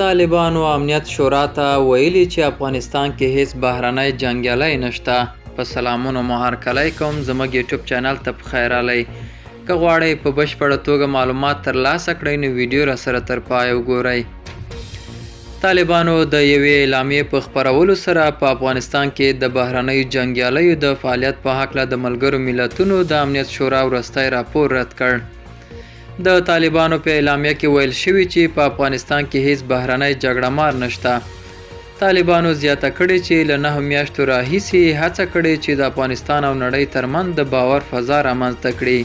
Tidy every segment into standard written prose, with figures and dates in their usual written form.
طالبانو امنیت شورا ته ویلي چې افغانستان کې هیڅ بهرنی جنګیالی نشته. په سلامونو مو هرکلی کوم، زموږ یوټیوب چینل ته په خیر راغلی. که غواړئ په بشپړه توګه معلومات ترلاسه کړئ نو ویډیو را سره تر پایه وګورئ. طالبانو د یوې اعلامیې په خپرولو سره په افغانستان کې د بهرنیو جنګیالیو د فعالیت په هکله د ملګرو ملتونو د امنیت شورا وروستی راپور رد کړ. د طالبانو په اعلامیه کې ویل شوي چې په افغانستان کې هیڅ بهرنی جګړه مار نشته. طالبانو زیاته کړې چې له 9 میاشتو راهیسې یې هڅه کړې چې د افغانستان او نړۍ ترمنځ د باور فضا رامنځته کړي.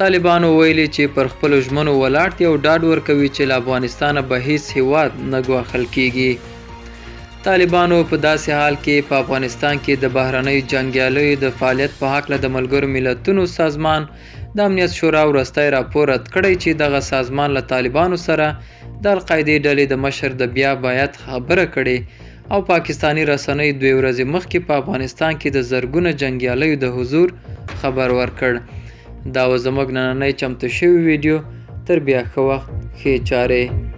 طالبانو ویلي چې پر خپلو ژمنو ولاړ دي او ډاډ ورکوي چې له افغانستانه به هیڅ هیواد نه ګواښل کیږي. طالبانو په داسې حال کې په افغانستان کې د بهرنیو جنګیالیو د فعالیت په هکله د ملګرو ملتونو سازمان د امنیت شورا وروستی راپور رد کړی چې دغه سازمان له طالبانو سره د القاعدې ډلې د مشر د بیا بیعت خبره کړې او پاکستاني رسنۍ 2 ورځې مخکې په افغانستان کې د زرګونه جنګیالیو د حضور خبر ورکړ. دا و زموږ نننۍ چمتو شوې ویډیو. تر بیا ښه وخت، ښې چارې.